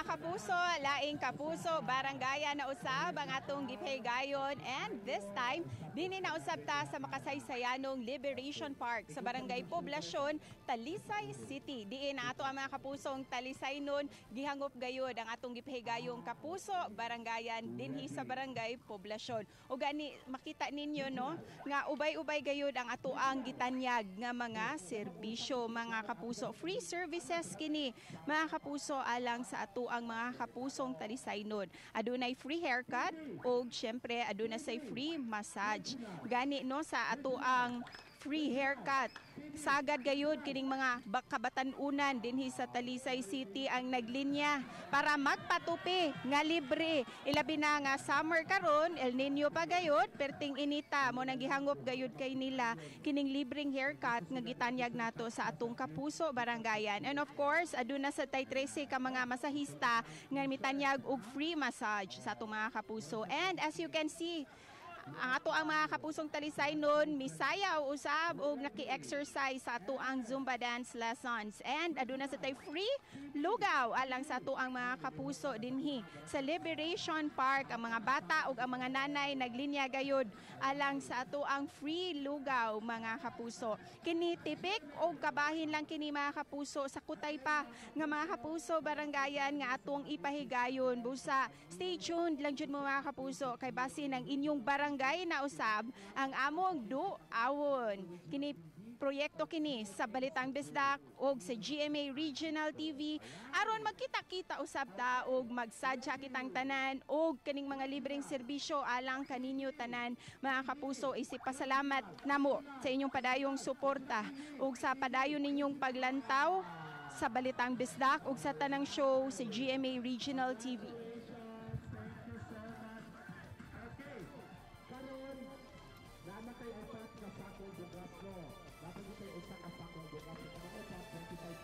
Kapuso, laing kapuso, barangaya na usab ang atong gipahigayon, and this time dinhi na usab ta sa makasaysayanong Liberation Park sa Barangay Poblacion, Talisay City. Diin na ato ang mga kapusong Talisaynon gihangop gayod ang atong gipahigayong Kapuso Barangayan dinhi sa Barangay Poblacion. O gani makita ninyo, no, nga ubay-ubay gayod ang atoang gitanyag nga mga serbisyo, mga kapuso. Free services kini, mga kapuso, alang sa atoang mga kapusong Talisaynon. Adunay free haircut ug syempre aduna say free massage. Gani no, sa atoang free haircut, sagad gayud kining mga kabatan-unan dinhi sa Talisay City ang naglinya para magpatupi nga libre. Ilabi na nga summer karon, El Nino pa gayud, perting inita mo nang gihangop gayud kay nila kining libreng haircut nga gitanyag nato sa atong Kapuso Barangayan. And of course, aduna sa tay 13 ka mga masahista nga mitanyag og free massage sa atong mga kapuso. And as you can see, ang ato ang mga kapusong Talisaynon misayaw usab og naki-exercise sa ato ang Zumba dance lessons. And aduna sa tay free lugaw alang sa ato ang mga kapuso dinhi sa Liberation Park. Ang mga bata ug ang mga nanay naglinya gayud alang sa ato ang free lugaw, mga kapuso. Kini tipik og kabahin lang kini, mga kapuso, sa kutay pa nga mga kapuso barangayan nga atong ipahigayon. Busa stay tuned lang jud mo, mga kapuso, kay basin ang inyong barangay na usab ang among duawon. Kini proyekto kini sa Balitang Bisdak og sa GMA Regional TV aron magkita-kita usab ta og magsadya kitang tanan og kaning mga libreng serbisyo alang kaninyo tanan, mga kapuso. Isip pasalamat namo sa inyong padayong suporta ug sa padayon ninyong paglantaw sa Balitang Bisdak ug sa tanang show sa GMA Regional TV. Thank you so much. Okay. Karon, naa kay upat ka sakong bugas, no. Dapat kay usa ka sakong bugas. Ano pa 25